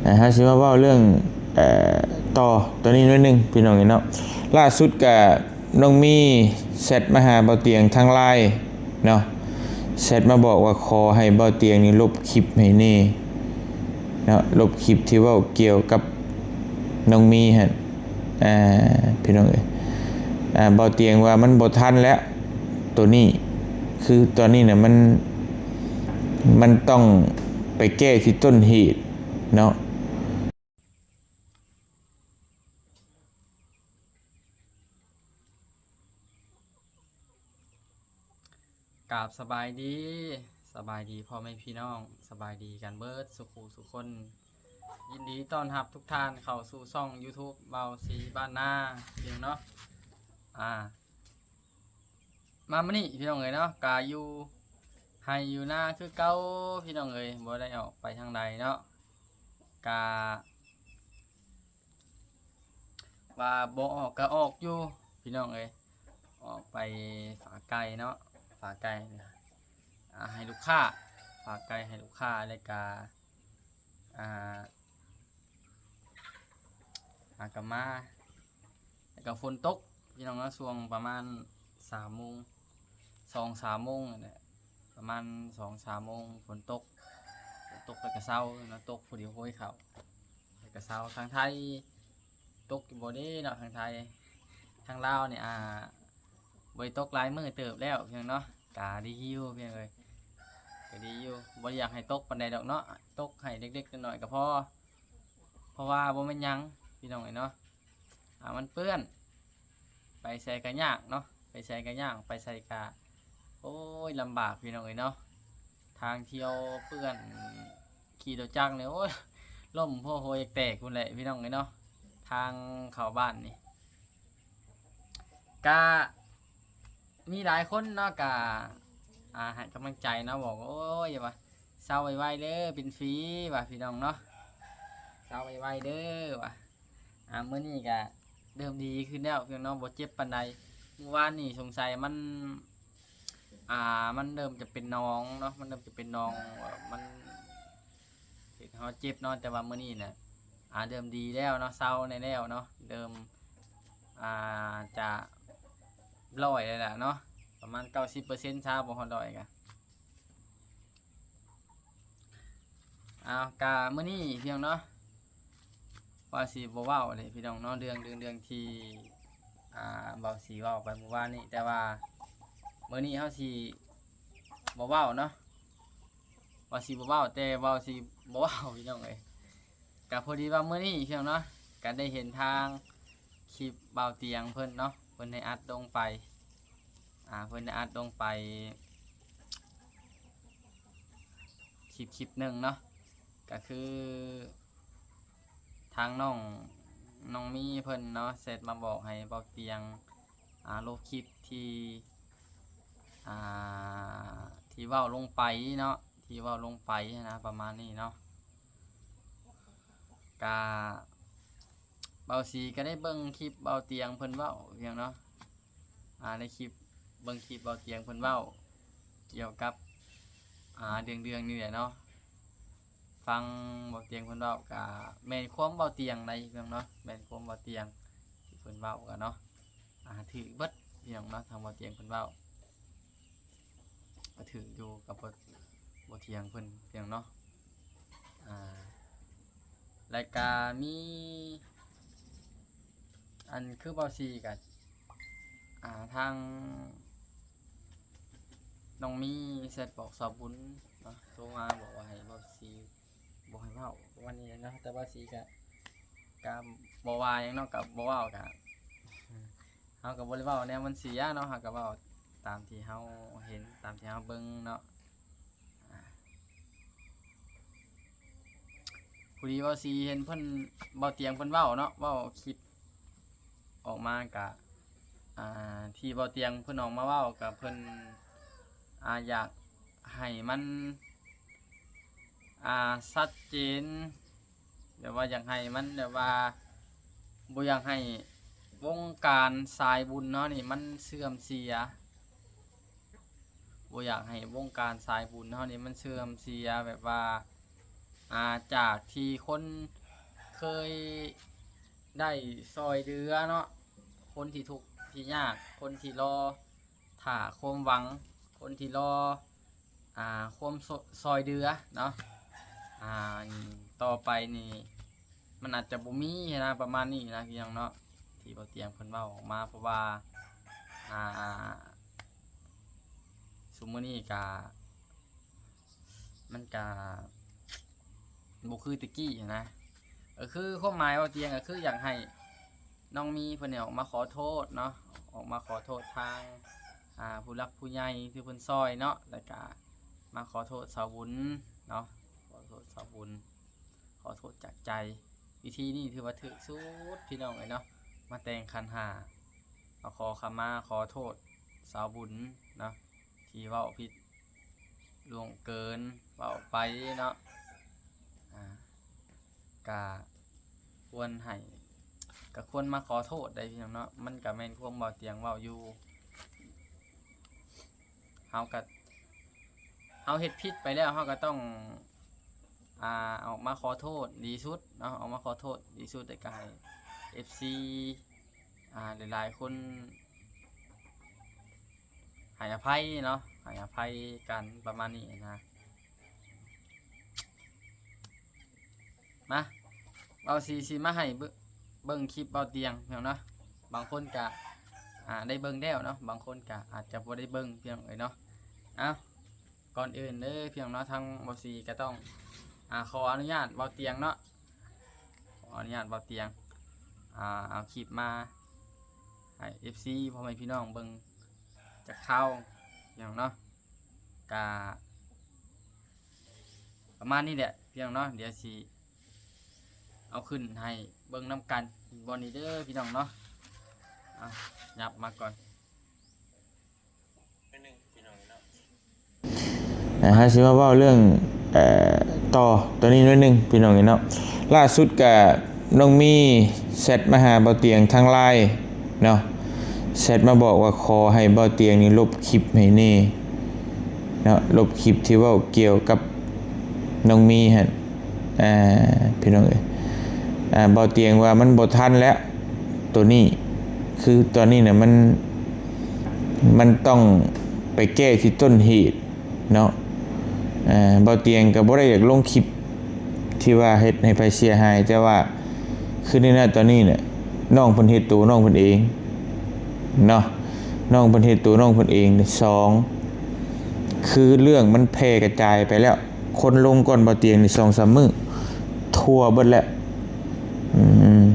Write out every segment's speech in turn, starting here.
ອ່າ ເຮົາຊິມາເວົ້າເລື່ອງ ເອີ ຕໍ່ໂຕນີ້ໜ້ອຍໜຶ່ງ ພີ່ນ້ອງເອີຍເນາະ. ລ່າສຸດກະນ້ອງມີແຊັດມາຫາບ່າວຕຽງທາງ LINE ເນາະ, ແຊັດມາບອກວ່າຂໍໃຫ້ບ່າວຕຽງນີ້ລົບຄລິບໃຫ້ແດ່ເນາະ, ລົບຄລິບທີ່ເວົ້າກ່ຽວກັບນ້ອງມີຫັ້ນ ອ່າ ພີ່ນ້ອງເອີຍ. ອ່າ ບ່າວຕຽງວ່າມັນບໍ່ທັນແລ້ວ ໂຕນີ້ ຄືຕອນນີ້ນະ ມັນ ມັນຕ້ອງໄປແກ້ທີ່ຕົ້ນເຫດເນາະ. ກາບສະບາຍດີ ສະບາຍດີພໍ່ແມ່ພີ່ນ້ອງ ສະບາຍດີກັນເບິດສູ່ຜູ້ສູ່ຄົນ. ຍິນດີຕ້ອນຮັບທຸກທ່ານເຂົ້າສູ່ຊ່ອງ YouTube ເບົາສີບ້ານນາ ພີ່ນ້ອງເນາະ. ອ່າ ມາມື້ນີ້ ພີ່ນ້ອງເອີຍເນາະ ກະຢູ່ໄຮ່ຢູ່ນາຄືເກົ່າ ພີ່ນ້ອງເອີຍ ບໍ່ໄດ້ອອກໄປທາງໃດເນາະ. ກະວ່າບໍ່ອອກກະອອກຢູ່ ພີ່ນ້ອງເອີຍ, ອອກໄປຝາກໄກ່ເນາະ ຝາກໄກ່ ອ່າ ໃຫ້ລູກຄ້າ ຝາກໄກ່ໃຫ້ລູກຄ້າ ແລ້ວກະ ອ່າ ຫາກະມາ ແລ້ວກະຝົນຕົກ ພີ່ນ້ອງເນາະ, ຊ່ວງປະມານສາມໂມງ ສອງສາມໂມງນີ້ແຫຼະ ປະມານສອງສາມໂມງຝົນຕົກ ຝົນຕົກແລ້ວກະເຊົາເນາະ, ຕົກພໍດີໂຮຍເຂົ້າ ແລ້ວກະເຊົາ. ທາງໄທຕົກຢູ່ບໍ່ເດເນາະ ທາງໄທ? ທາງລາວນີ້ ອ່າ ບໍ່ໄດ້ຕົກຫຼາຍມື້ເຕີບແລ້ວ ພີ່ນ້ອງເນາະ, ກະດີຢູ່ ພີ່ນ້ອງເອີຍ ກະດີຢູ່. ບໍ່ໄດ້ຢາກໃຫ້ຕົກປານໃດດອກເນາະ, ຕົກໃຫ້ເລັກໆນ້ອຍໆກະພໍ ເພາະວ່າບໍ່ແມ່ນຫຍັງ ພີ່ນ້ອງເອີຍເນາະ. ອ່າ ມັນເປື້ອນ ໄປໃສກະຍາກເນາະ ໄປໃສກະຍາກ ໄປໃສກະ ໂອ້ຍ ລຳບາກ ພີ່ນ້ອງເອີຍເນາະ. ທາງທ່ຽວເປື້ອນ ຂີ່ລົດຈັກນີ້ ໂອ້ຍ ລົ້ມໂພໂຫຢາກແຕກພຸ້ນແຫຼະ ພີ່ນ້ອງເອີຍເນາະ. ທາງເຂົ້າບ້ານນີ້ ກະມີຫຼາຍຄົນເນາະ ກະ ອ່າ ໃຫ້ກຳລັງໃຈເນາະ ບອກ ໂອ້ຍ ຢ່າວ່າ ເຊົາໄວໆເດີ ເປັນຝີວ່າ ພີ່ນ້ອງເນາະ ເຊົາໄວໆເດີວ່າ. ອ່າ ມື້ນີ້ກະເລີ່ມດີຂຶ້ນແລ້ວ ພີ່ນ້ອງເນາະ ບໍ່ເຈັບປານໃດ. ມື້ວານນີ້ສົງໄສມັນ ອ່າ ມັນເລີ່ມຈະເປັນໜອງເນາະ ມັນເລີ່ມຈະເປັນໜອງ ມັນເຮັດໃຫ້ເຮົາເຈັບເນາະ, ແຕ່ວ່າມື້ນີ້ນະ ອ່າ ເລີ່ມດີແລ້ວເນາະ ເຊົາແດ່ແລ້ວເນາະ ເລີ່ມ ອ່າ ຈະຮ້ອຍແລ້ວລະເນາະ ປະມານເກົ້າສິບເປີເຊັນ ຊາ ບໍ່ຮອດຮ້ອຍກະ ອ້າວ ກະມື້ນີ້ ພີ່ນ້ອງເນາະ ວ່າຊິບໍ່ເວົ້າເດ້ ພີ່ນ້ອງເນາະ ເລື່ອງ ເລື່ອງ ເລື່ອງທີ່ ອ່າ ເບົາສີເວົ້າໄປມື້ວານນີ້ ແຕ່ວ່າມື້ນີ້ເຮົາຊິບໍ່ເວົ້າເນາະ ວ່າຊິບໍ່ເວົ້າ ແຕ່ເບົາສີບໍ່ເວົ້າ ພີ່ນ້ອງເອີຍ. ກະພໍດີວ່າມື້ນີ້ ພີ່ນ້ອງເນາະ ກະໄດ້ເຫັນທາງຄລິບເບົາຕຽງເພິ່ນເນາະ ເພິ່ນໄດ້ອັດລົງໄປ ອ່າ ເພິ່ນໄດ້ອັດລົງໄປ ຄລິບ ຄລິບໜຶ່ງເນາະ ກະຄືທາງນ້ອງ ນ້ອງມີເພິ່ນເນາະ ແຊັດມາບອກໃຫ້ເບົາຕຽງ ອ່າ ລົບຄລິບທີ່ ອ່າ ທີ່ເວົ້າລົງໄປເນາະ ທີ່ເວົ້າລົງໄປຫັ້ນນະ ປະມານນີ້ເນາະ. ກະ ເບົາສີກະໄດ້ເບິ່ງຄລິບເບົາຕຽງເພິ່ນເວົ້າຫຍັງເນາະ ອ່າ ໃນຄລິບ ເບິ່ງຄລິບເບົາຕຽງເພິ່ນເວົ້າກ່ຽວກັບ ອ່າ ເລື່ອງໆນີ້ແຫຼະເນາະ. ຟັງເບົາຕຽງເພິ່ນເວົ້າກະແມ່ນຄວາມເບົາຕຽງໃດເນາະ ແມ່ນຄວາມເບົາຕຽງທີ່ເພິ່ນເວົ້າກະເນາະ ອ່າ ຖືກເບິດຫຍັງເນາະ ທາງເບົາຕຽງເພິ່ນເວົ້າ ກະຖືກຢູ່ ກະບໍ່ ບໍ່ຖຽງເພິ່ນຫຍັງເນາະ. ອ່າ ແລ້ວກະມີ ອັນຄືເບົາສີກະ ອ່າ ທາງນ້ອງມີແຊັດບອກສາວບຸນເນາະ ໂທມາບອກວ່າໃຫ້ເບົາສີ ບໍ່ໃຫ້ເວົ້າປະມານນີ້ເນາະ ແຕ່ວ່າສີກະ ກະບໍ່ວ່າຫຍັງເນາະ ກະບໍ່ເວົ້າ ກະ ເຮົາກະບໍ່ໄດ້ເວົ້າແນວມັນເສຍເນາະ ເຮົາກະເວົ້າຕາມທີ່ເຮົາເຫັນ ຕາມທີ່ເຮົາເບິ່ງເນາະ. ອ່າ ພໍດີເບົາສີເຫັນເພິ່ນ ເບົາຕຽງເພິ່ນເວົ້າເນາະ ເວົ້າຄລິບ ອອກມາກະ ອ່າ ທີ່ເບົາຕຽງເພິ່ນອອກມາເວົ້າກະເພິ່ນ ອ່າ ຢາກໃຫ້ມັນ ອ່າ ຊັດເຈນ ແບບວ່າຢາກໃຫ້ມັນແບບວ່າ ບໍ່ຢາກໃຫ້ວົງການສາຍບຸນເຮົານີ້ມັນເສື່ອມເສຍ ບໍ່ຢາກໃຫ້ວົງການສາຍບຸນເຮົານີ້ມັນເສື່ອມເສຍ ແບບວ່າ ອ່າ ຈາກທີ່ຄົນເຄີຍໄດ້ຊ່ອຍເຫຼືອເນາະ ຄົນທີ່ທຸກທີ່ຍາກ ຄົນທີ່ລໍຖ້າຄວາມຫວັງ ຄົນທີ່ລໍ ອ່າ ຄວາມ ຊ່- ຊ່ອຍເຫຼືອເນາະ ອ່າ ຕໍ່ໄປນີ້ ມັນອາດຈະບໍ່ມີນະ ປະມານນີ້ນະ ພີ່ນ້ອງເນາະ ທີ່ບໍ່ຕຽງເພິ່ນເວົ້າອອກມາ ເພາະວ່າ ອ່າ ຊຸມມື້ນີ້ກະ ມັນກະບໍ່ຄືແຕ່ກີ້ນະ ກໍຄືຄວາມໝາຍເວົ້າຕຽງ ກໍຄືຢາກໃຫ້ນ້ອງມີເພິ່ນນີ້ອອກມາຂໍໂທດເນາະ ອອກມາຂໍໂທດທາງ ອ່າ ຜູ້ຫຼັກຜູ້ໃຫຍ່ທີ່ເພິ່ນຊ່ອຍເນາະ ແລ້ວກະມາຂໍໂທດສາວບຸນເນາະ ຂໍໂທດສາວບຸນ ຂໍໂທດຈາກໃຈ ວິທີນີ້ຖືວ່າຖືກສຸດພີ່ນ້ອງເອີຍເນາະ ມາແຕ່ງຂັນຫ້າ ມາຂໍຂະມາຂໍໂທດສາວບຸນເນາະ ທີ່ເວົ້າຜິດລ່ວງເກີນ ເວົ້າໄປເນາະ ອ່າ ກະຄວນໃຫ້ ກະຄວນມາຂໍໂທດໄດ້ພີ່ນ້ອງເນາະ ມັນກະແມ່ນຄວາມເວົ້າຕຽງເວົ້າຢູ່ ເຮົາກະ ເຮົາເຮັດຜິດໄປແລ້ວ ເຮົາກະຕ້ອງ ອ່າ ອອກມາຂໍໂທດດີສຸດເນາະ ອອກມາຂໍໂທດດີສຸດ ແລ້ວກະໃຫ້ເອັຟຊີ ອ່າ ຫຼາຍໆຄົນໃຫ້ອະໄພເນາະ ໃຫ້ອະໄພກັນປະມານນີ້ນະ ມາ ເວົ້າຊິ ຊິມາໃຫ້ເບິ່ງ ເບິ່ງຄລິບເວົ້າຕຽງພີ່ນ້ອງເນາະ ບາງຄົນກະ ອ່າ ໄດ້ເບິ່ງແລ້ວເນາະ ບາງຄົນກະອາດຈະບໍ່ໄດ້ເບິ່ງພີ່ນ້ອງເອີຍເນາະ ເອົ້າ ກ່ອນອື່ນເດີພີ່ນ້ອງເນາະ ທາງເວົ້າຊິກະຕ້ອງ ອ່າ ຂໍອະນຸຍາດເວົ້າຕຽງເນາະ ຂໍອະນຸຍາດເວົ້າຕຽງ ອ່າ ເອົາຄລິບມາໃຫ້ເອັຟຊີ ພໍ່ແມ່ພີ່ນ້ອງເບິ່ງຈັກຄາວພີ່ນ້ອງເນາະ ກະປະມານນີ້ແຫຼະພີ່ນ້ອງເນາະ ດຽວຊິເອົາຂຶ້ນໃຫ້ເບິ່ງນຳກັນ ບ່ອນນີ້ເດີພີ່ນ້ອງເນາະ ເອົາ ຫຍັບມາກ່ອນ ໜຶ່ງພີ່ນ້ອງເນາະ ອ່າ ເຮົາຊິມາເວົ້າເລື່ອງ ເອີ ຕໍ່ໂຕນີ້ໜ້ອຍໜຶ່ງພີ່ນ້ອງເນາະ ລ່າສຸດກະນ້ອງມີແຊັດມາຫາບ່າວຕຽງທາງ LINE ເນາະ ແຊັດມາບອກວ່າຂໍໃຫ້ບ່າວຕຽງນີ້ລົບຄລິບໃຫ້ແດ່ເນາະ ລົບຄລິບທີ່ເວົ້າກ່ຽວກັບນ້ອງມີຫັ້ນ ອ່າ ພີ່ນ້ອງເອີຍ ອ່າ ບ່າວຕຽງວ່າມັນບໍ່ທັນແລ້ວ ໂຕນີ້ ຄືຕອນນີ້ນະ ມັນ ມັນຕ້ອງໄປແກ້ທີ່ຕົ້ນເຫດເນາະ ອ່າ ບ່າວຕຽງກໍບໍ່ໄດ້ຢາກລົງຄລິບທີ່ວ່າເຮັດໃຫ້ໃຜເສຍຫາຍ ແຕ່ວ່າຄືໃນນະຕອນນີ້ນະ ນ້ອງເພິ່ນເຮັດໂຕນ້ອງເພິ່ນເອງເນາະ ນ້ອງເພິ່ນເຮັດໂຕນ້ອງເພິ່ນເອງ ສອງ ຄືເລື່ອງມັນແຜ່ກະຈາຍໄປແລ້ວ ຄົນລົງກ່ອນບ່າວຕຽງນີ້ສອງສາມມື້ ທົ່ວເບິດແລ້ວ ອືມ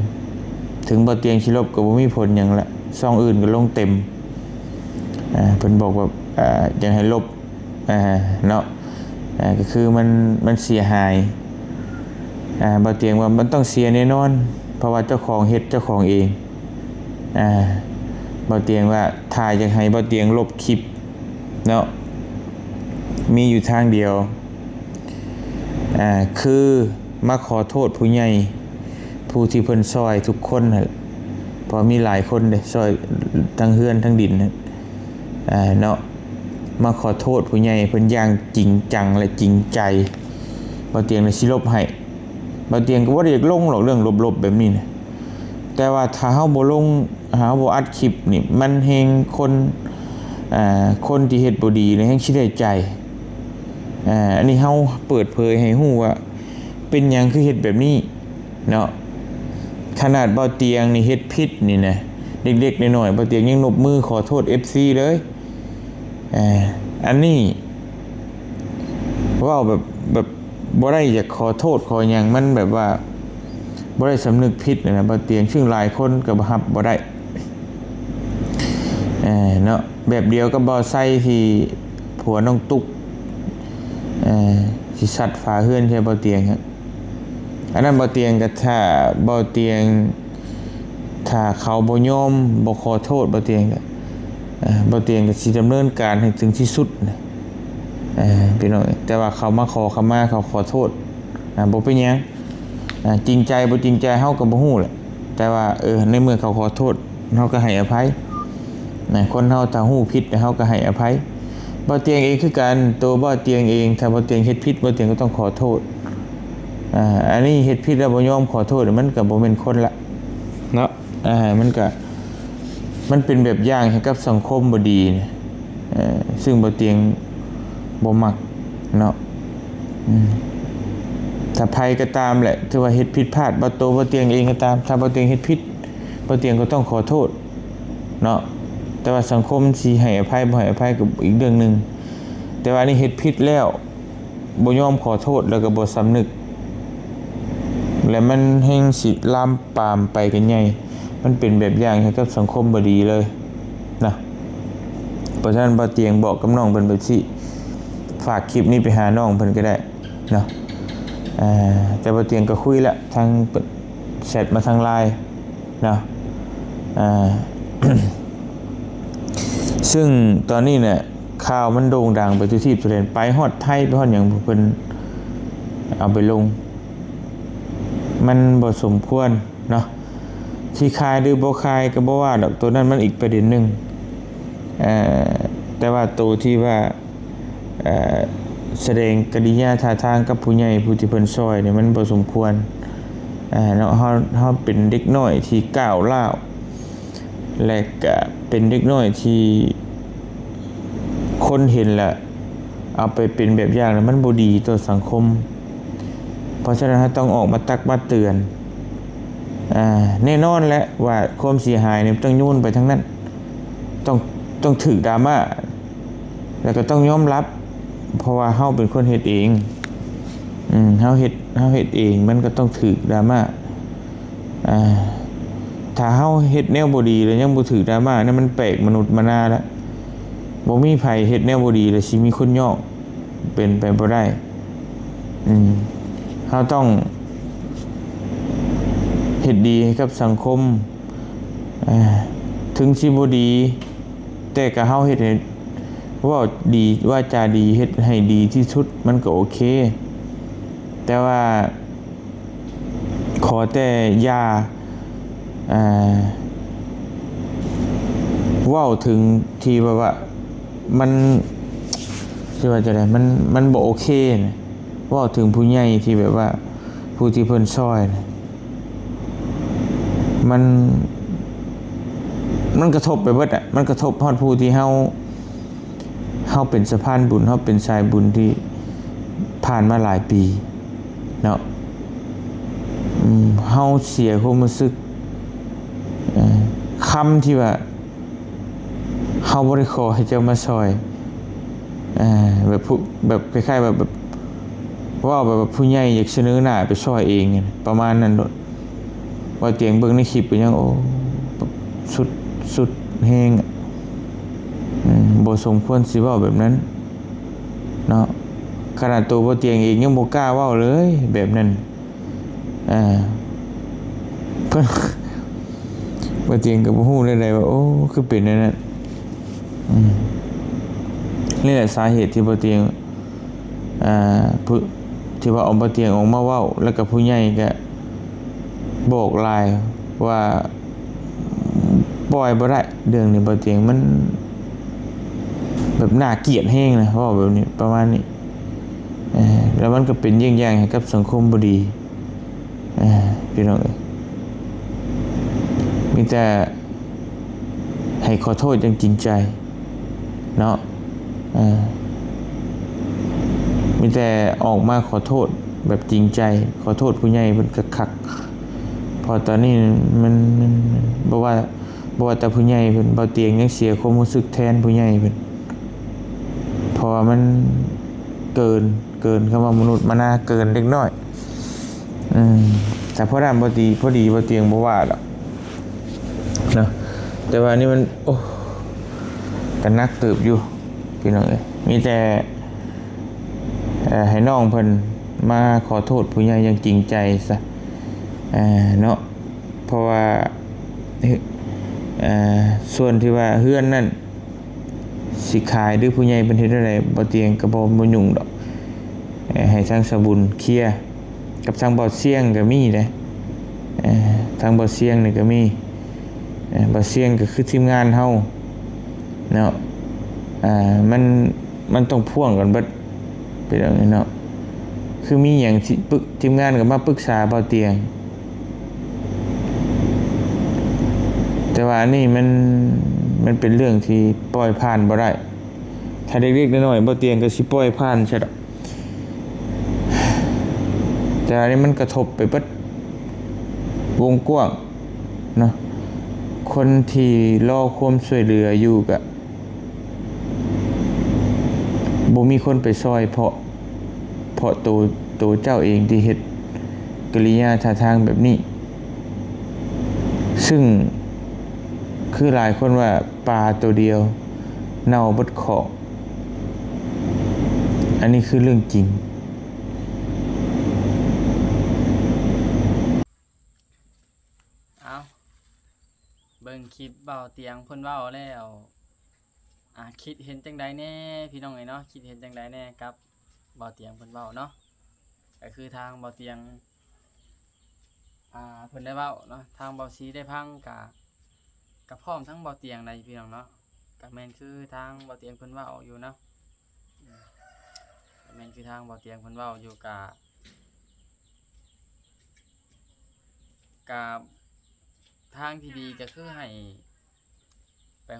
ເຖິງບ່າວຕຽງຊິລົບກໍບໍ່ມີຜົນຫຍັງແຫຼະ ຊ່ອງອື່ນກໍລົງເຕັມ ອ່າ ເພິ່ນບອກວ່າ ອ່າ ຢາກໃຫ້ລົບ ອ່າ ເນາະ ອ່າ ກໍຄືມັນ ມັນເສຍຫາຍ ອ່າ ບ່າວຕຽງວ່າມັນຕ້ອງເສຍແນ່ນອນ ເພາະວ່າເຈົ້າຂອງເຮັດເຈົ້າຂອງເອງ ອ່າ ບ່າວຕຽງວ່າຖ້າຢາກໃຫ້ບ່າວຕຽງລົບຄລິບ ເນາະ ມີຢູ່ທາງດຽວ ອ່າ ຄືມາຂໍໂທດຜູ້ໃຫຍ່ ຜູ້ທີ່ເພິ່ນຊ່ອຍທຸກຄົນຫັ້ນ ເພາະມີຫຼາຍຄົນເດ້ ຊ່ອຍທັງເຮືອນທັງດິນ ອ່າ ເນາະ ມາຂໍໂທດຜູ້ໃຫຍ່ເພິ່ນຢ່າງຈິງຈັງ ແລະ ຈິງໃຈ ບ່າວຕຽງລະຊິລົບໃຫ້ ບ່າວຕຽງກໍບໍ່ໄດ້ຢາກລົງດອກເລື່ອງລົບໆແບບນີ້ນະ ແຕ່ວ່າຖ້າເຮົາບໍ່ລົງ ຖ້າເຮົາບໍ່ອັດຄລິບນີ້ ມັນແຮ່ງຄົນ ອ່າ ຄົນທີ່ເຮັດບໍ່ດີນະແຮ່ງຊິໄດ້ໃຈ ອ່າ ອັນນີ້ເຮົາເປີດເຜີຍໃຫ້ຮູ້ວ່າເປັນຫຍັງຄືເຮັດແບບນີ້ເນາະ ຂະໜາດບ່າວຕຽງນີ້ເຮັດຜິດນີ້ນະ ເລັກໆນ້ອຍໆ ບ່າວຕຽງຍັງນົບມືຂໍໂທດເອັຟຊີເລີຍ ອ່າ ອັນນີ້ເວົ້າແບບ ແບບ ບໍ່ໄດ້ຢາກຂໍໂທດຂໍຫຍັງ ມັນແບບວ່າບໍ່ໄດ້ສຳນຶກຜິດນະ ບ່າວຕຽງ ຊຶ່ງຫຼາຍຄົນກໍຮັບບໍ່ໄດ້ ເນາະ ແບບດຽວກັບບ່າວໄຊທີ່ຜົວນ້ອງຕຸກ ຊິຊັດຝາເຮືອນໃສ່ບ່າວຕຽງຫັ້ນ ອັນນັ້ນບ່າວຕຽງກໍ ຖ້າບ່າວຕຽງ ຖ້າເຂົາບໍ່ຍອມ ບໍ່ຂໍໂທດ ບ່າວຕຽງກໍ ອ່າ ບ່າວຕຽງກໍຊິດຳເນີນການໃຫ້ເຖິງທີ່ສຸດນະ ອ່າ ພີ່ນ້ອງ ແຕ່ວ່າເຂົາມາຂໍຂະມາ ເຂົາຂໍໂທດ ອ່າ ບໍ່ເປັນຫຍັງ ອ່າ ຈິງໃຈບໍ່ຈິງໃຈເຮົາກໍບໍ່ຮູ້ແຫຼະ ແຕ່ວ່າ ເອີ ໃນເມື່ອເຂົາຂໍໂທດ ເຮົາກໍໃຫ້ອະໄພນະ ຄົນເຮົາຖ້າຮູ້ຜິດ ເຮົາກໍໃຫ້ອະໄພ ບ່າວຕຽງເອງຄືກັນ ໂຕບ່າວຕຽງເອງ ຖ້າບ່າວຕຽງເຮັດຜິດ ບ່າວຕຽງກໍຕ້ອງຂໍໂທດ ອ່າ ອັນນີ້ເຮັດຜິດແລ້ວບໍ່ຍອມຂໍໂທດ ມັນກໍບໍ່ແມ່ນຄົນລະເນາະ. ອ່າ ມັນກໍ ມັນເປັນແບບຢ່າງໃຫ້ກັບສັງຄົມບໍ່ດີນະ ເອີ ຊຶ່ງບໍ່ຕຽງບໍ່ມັກເນາະ. ອືມ ຖ້າໃຜກໍຕາມແຫຼະ ຖືວ່າເຮັດຜິດພາດ ບໍ່ໂຕບໍ່ຕຽງເອງກໍຕາມ ຖ້າບໍ່ຕຽງເຮັດຜິດ ບໍ່ຕຽງກໍຕ້ອງຂໍໂທດເນາະ. ແຕ່ວ່າສັງຄົມຊິໃຫ້ອະໄພບໍ່ໃຫ້ອະໄພກໍອີກເລື່ອງໜຶ່ງ ແຕ່ວ່າອັນນີ້ເຮັດຜິດແລ້ວ ບໍ່ຍອມຂໍໂທດ ແລ້ວກໍບໍ່ສຳນຶກ ແລະ ມັນແຮ່ງຊິລາມປາມໄປກັນໃຫຍ່ ມັນເປັນແບບຢ່າງໃຫ້ກັບສັງຄົມບໍ່ດີເລີຍນະ. ເພາະສະນັ້ນ ບ່າວຕຽງບອກກັບນ້ອງເພິ່ນແບບຊີ້ ຝາກຄລິບນີ້ໄປຫານ້ອງເພິ່ນກໍໄດ້ເນາະ. ເອີ ແຕ່ບ່າວຕຽງກໍຄຸຍລະ ທາງ ແຊັດມາທາງ LINE ເນາະ. ອ່າ ຊຶ່ງຕອນນີ້ນະ ຂ່າວມັນໂດ່ງດັງໄປທົ່ວທີບທົ່ວແດນ ໄປຮອດໄທ ໄປຮອດຫຍັງ ເພິ່ນເອົາໄປລົງ ມັນບໍ່ສົມຄວນເນາະ. ຊິຂາຍຫຼືບໍ່ຂາຍກໍບໍ່ວ່າດອກ ໂຕນັ້ນມັນອີກປະເດັນໜຶ່ງ. ເອີ ແຕ່ວ່າໂຕທີ່ວ່າ ເອີ ສະແດງກິລິຍາທ່າທາງກັບຜູ້ໃຫຍ່ຜູ້ທີ່ເພິ່ນຊ່ອຍນີ້ ມັນບໍ່ສົມຄວນ ເນາະ. ເຮົາ ເຮົາເປັນເດັກນ້ອຍທີ່ກ້າວຮ້າວ ແລະກະເປັນເດັກນ້ອຍທີ່ຄົນເຫັນລະເອົາໄປເປັນແບບຢ່າງ ລະມັນບໍ່ດີຕໍ່ສັງຄົມ. ເພາະສະນັ້ນ ເຮົາຕ້ອງອອກມາຕັກມາເຕືອນ. ອາ ແນ່ນອນແຫຼະວ່າຄວາມເສຍຫາຍນີ້ຕ້ອງໂຍນໄປທາງນັ້ນ ຕ້ອງ ຕ້ອງຖືກດຣາມາ ແລ້ວກໍຕ້ອງຍອມຮັບ ເພາະວ່າເຮົາເປັນຄົນເຮັດເອງ. ອືມ ເຮົາເຮັດ ເຮົາເຮັດເອງ ມັນກໍຕ້ອງຖືກດຣາມາ. ອາ ຖ້າເຮົາເຮັດແນວບໍ່ດີແລ້ວຍັງບໍ່ຖືກດຣາມາ ນັ້ນມັນແປກມະນຸດມະນາລະ. ບໍ່ມີໃຜເຮັດແນວບໍ່ດີແລ້ວຊິມີຄົນຍ້ອງ ເປັນໄປບໍ່ໄດ້. ອືມ ເຮົາຕ້ອງເຮັດດີໃຫ້ກັບສັງຄົມ. ອາ ເຖິງຊິບໍ່ດີ ແຕ່ກໍເຮົາເຮັດໃຫ້ ເວົ້າດີ ວາຈາດີ ເຮັດໃຫ້ດີທີ່ສຸດ ມັນກໍໂອເຄ. ແຕ່ວ່າຂໍແຕ່ຢ່າ ອ່າ ເວົ້າເຖິງທີ່ແບບວ່າ ມັນ ຊິວ່າຈັ່ງໃດ ມັນ ມັນບໍ່ໂອເຄນະ. ເວົ້າເຖິງຜູ້ໃຫຍ່ທີ່ແບບວ່າ ຜູ້ທີ່ເພິ່ນຊ່ອຍນະ ມັນ ມັນກະທົບໄປເບິດອະ ມັນກະທົບຮອດຜູ້ທີ່ເຮົາ ເຮົາເປັນສະພານບຸນ ເຮົາເປັນສາຍບຸນທີ່ຜ່ານມາຫຼາຍປີເນາະ. ອືມ ເຮົາເສຍຄວາມຮູ້ສຶກ ເອີ ຄຳທີ່ວ່າ ເຮົາບໍ່ໄດ້ຂໍໃຫ້ເຈົ້າມາຊ່ອຍ ເອີ ແບບຜູ້ ແບບຄ້າຍໆ ແບບ ແບບ ເວົ້າແບບວ່າຜູ້ໃຫຍ່ຢາກສະເໜີໜ້າໄປຊ່ອຍເອງ ປະມານນັ້ນໂລດ. ບ່າວຕຽງເບິ່ງໃນຄລິບກໍຍັງ ໂອ້ ສຸດ ສຸດແຮງ ອາ ບໍ່ສົມຄວນຊິເວົ້າແບບນັ້ນເນາະ. ຂະໜາດໂຕບ່າວຕຽງເອງຍັງບໍ່ກ້າເວົ້າເລີຍແບບນັ້ນ. ອ່າ ເພິ່ນ ບ່າວຕຽງກໍບໍ່ຮູ້ແນວໃດວ່າ ໂອ້ ຄືເປັນແນວນັ້ນ. ອືມ ນີ້ແຫຼະສາເຫດທີ່ບ່າວຕຽງ ອ່າ ຜູ້ ທີ່ວ່າເອົາບ່າວຕຽງອອກມາເວົ້າ ແລ້ວກໍຜູ້ໃຫຍ່ກໍບອກຫຼາຍວ່າ ປ່ອຍບໍ່ໄດ້ ເລື່ອງນີ້ບ່າວຕຽງມັນແບບໜ້າກຽດແຮງນະ ເວົ້າແບບນີ້ ປະມານນີ້. ເອີ ແລ້ວມັນກໍເປັນເຢີ່ງຢ່າງໃຫ້ກັບສັງຄົມບໍ່ດີ ເອີ ພີ່ນ້ອງເອີຍ. ມີແຕ່ໃຫ້ຂໍໂທດຢ່າງຈິງໃຈເນາະ ເອີ ມີແຕ່ອອກມາຂໍໂທດແບບຈິງໃຈ ຂໍໂທດຜູ້ໃຫຍ່ເພິ່ນຄັກໆ ເພາະຕອນນີ້ມັນ ມັນ ມັນ ບໍ່ວ່າ ບໍ່ວ່າແຕ່ຜູ້ໃຫຍ່ເພິ່ນ ບ່າວຕຽງຍັງເສຍຄວາມຮູ້ສຶກແທນຜູ້ໃຫຍ່ເພິ່ນ ເພາະວ່າມັນເກີນ ເກີນຄຳວ່າມະນຸດມະນາ ເກີນເດັກນ້ອຍ. ອືມ ແຕ່ພໍດຳບໍ່ດີ ພໍດີ ບ່າວຕຽງບໍ່ວ່າດອກເນາະ ແຕ່ວ່ານີ້ມັນ ໂອ້ ກໍໜັກເຕີບຢູ່ ພີ່ນ້ອງເອີຍ. ມີແຕ່ ເອີ ໃຫ້ນ້ອງເພິ່ນມາຂໍໂທດຜູ້ໃຫຍ່ຢ່າງຈິງໃຈຊະ ເນາະ. ເພາະວ່າ ເອີ ສ່ວນທີ່ວ່າເຮືອນນັ້ນຊິຂາຍ ຫຼື ຜູ້ໃຫຍ່ເພິ່ນເຮັດແນວໃດ ບ່າວຕຽງກໍບໍ່ ບໍ່ຫຍຸ້ງດອກ ໃຫ້ທາງສາວບຸນເຄຍ ກັບທາງບ່າວຊຽງກໍມີເດ້ ເອີ ທາງບ່າວຊຽງນີ້ກໍມີ ເອີ ບ່າວຊຽງກໍຄືທີມງານເຮົາເນາະ ອ່າ ມັນ ມັນຕ້ອງພ່ວງກັນເບິດ ເປັນແບບນີ້ເນາະ. ຄືມີຫຍັງທີ່ປຶກ ທີມງານກໍມາປຶກສາເບົາຕຽງ. ແຕ່ວ່າອັນນີ້ມັນ ມັນເປັນເລື່ອງທີ່ປ່ອຍຜ່ານບໍ່ໄດ້. ຖ້າເລັກໆນ້ອຍໆ ເບົາຕຽງກໍຊິປ່ອຍຜ່ານຊະດອກ. ແຕ່ອັນນີ້ມັນກະທົບໄປເບິດວົງກວ້າງເນາະ. ຄົນທີ່ລໍຄວາມຊ່ວຍເຫຼືອຢູ່ກະ ບໍ່ມີຄົນໄປຊ່ອຍ ເພາະ ເພາະໂຕ ໂຕເຈົ້າເອງທີ່ເຮັດກິລິຍາທ່າທາງແບບນີ້. ຊຶ່ງຄືຫຼາຍຄົນວ່າ ປາໂຕດຽວເນົ່າເບິດຄອກ. ອັນນີ້ຄືເລື່ອງຈິງ. ເອົາ ເບິ່ງຄລິບເບົາຕຽງເພິ່ນເວົ້າແລ້ວ ອາ ຄິດເຫັນຈັ່ງໃດແດ່ພີ່ນ້ອງເອີຍເນາະ? ຄິດເຫັນຈັ່ງໃດແດ່ກັບເບົາຕຽງເພິ່ນເວົ້າເນາະ? ກໍຄືທາງເບົາຕຽງ ອາ ເພິ່ນໄດ້ເວົ້າເນາະ, ທາງເບົາສີໄດ້ຟັງ ກະ ກະພ້ອມທັງເບົາຕຽງໄດ໋ພີ່ນ້ອງເນາະ. ກະແມ່ນຄືທາງເບົາຕຽງເພິ່ນເວົ້າຢູ່ເນາະ, ອືມ ກະແມ່ນຄືທາງເບົາຕຽງເພິ່ນເວົ້າຢູ່. ກະ ກະທາງທີ່ດີກະຄືໃຫ້ໄປ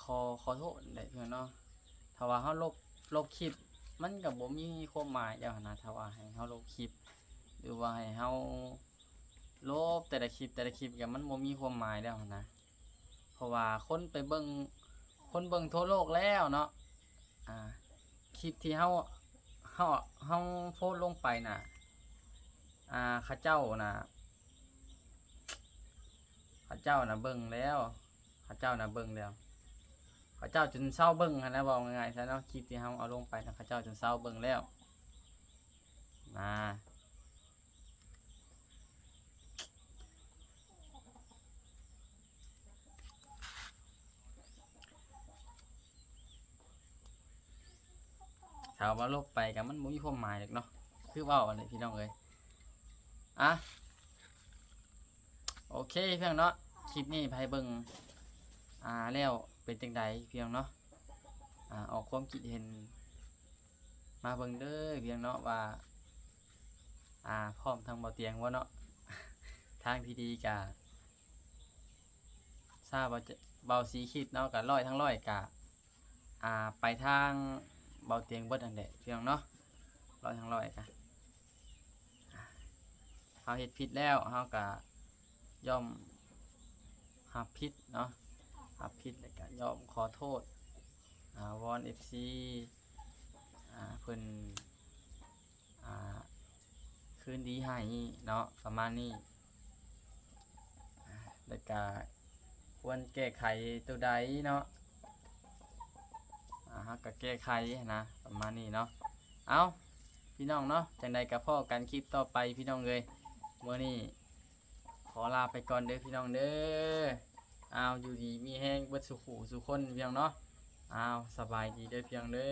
ຂໍ ຂໍໂທດແຫຼະພີ່ນ້ອງເນາະ. ຖ້າວ່າເຮົາລົບ ລົບຄລິບ ມັນກະບໍ່ມີຄວາມໝາຍແລ້ວຫັ້ນນະ. ຖ້າວ່າໃຫ້ເຮົາລົບຄລິບ ຫຼືວ່າໃຫ້ເຮົາລົບແຕ່ລະຄລິບ ແຕ່ລະຄລິບ ກະມັນບໍ່ມີຄວາມໝາຍແລ້ວຫັ້ນນະ. ເພາະວ່າຄົນໄປເບິ່ງ ຄົນເບິ່ງທົ່ວໂລກແລ້ວເນາະ. ອາ ຄລິບທີ່ເຮົາ ເຮົາ ເຮົາໂພສລົງໄປນະ ອາ ເຂົາເຈົ້ານະ ເຂົາເຈົ້ານະເບິ່ງແລ້ວ ເຂົາເຈົ້ານະເບິ່ງແລ້ວ ເຂົາເຈົ້າຈົນເຊົາເບິ່ງຫັ້ນນະ. ເວົ້າງ່າຍໆຊະເນາະ, ຄລິບທີ່ເຮົາເອົາລົງໄປນະ ເຂົາເຈົ້າຈົນເຊົາເບິ່ງແລ້ວນະ. ຖ້າວ່າລົບໄປກໍມັນບໍ່ມີຄວາມໝາຍດອກເນາະ, ຄືເວົ້າຫັ້ນແຫຼະພີ່ນ້ອງເອີຍ. ອະ ໂອເຄພີ່ນ້ອງເນາະ, ຄລິບນີ້ໃຜເບິ່ງ ອາ ແລ້ວເປັນຈັ່ງໃດພີ່ນ້ອງເນາະ? ອາ ອອກຄວາມຄິດເຫັນມາເບິ່ງເດີພີ່ນ້ອງເນາະ ວ່າ ອາ ພ້ອມທັງເບົາຕຽງບໍ່ເນາະ? ທາງທີ່ດີກະ ຊາວເບົາ ເບົາສີຄິດເນາະ ກະຮ້ອຍທັງຮ້ອຍກະ ອາ ໄປທາງເບົາຕຽງເບິດຫັ້ນແຫຼະພີ່ນ້ອງເນາະ, ຮ້ອຍທັງຮ້ອຍກະ ເຮົາເຮັດຜິດແລ້ວ ເຮົາກະຍອມຮັບຜິດເນາະ, ຮັບຜິດແລ້ວກະຍອມຂໍໂທດ ອາ ວອນເອັຟຊີ ອາ ເພິ່ນ ອ່າ ຄືນດີໃຫ້ເນາະ ປະມານນີ້. ແລ້ວກະຄວນແກ້ໄຂໂຕໃດເນາະ ອ່າ ເຮົາກະແກ້ໄຂຫັ້ນນະ ປະມານນີ້ເນາະ. ເອົ້າ ພີ່ນ້ອງເນາະ, ຈັ່ງໃດກະພໍ້ກັນຄລິບຕໍ່ໄປພີ່ນ້ອງເອີຍ. ມື້ນີ້ຂໍລາໄປກ່ອນເດີພີ່ນ້ອງເດີ. ອ້າວ ຢູ່ດີມີແຮງເບິດສູ່ຜູ້ສູ່ຄົນພີ່ນ້ອງເນາະ. ອ້າວ ສະບາຍດີເດີພີ່ນ້ອງເດີ.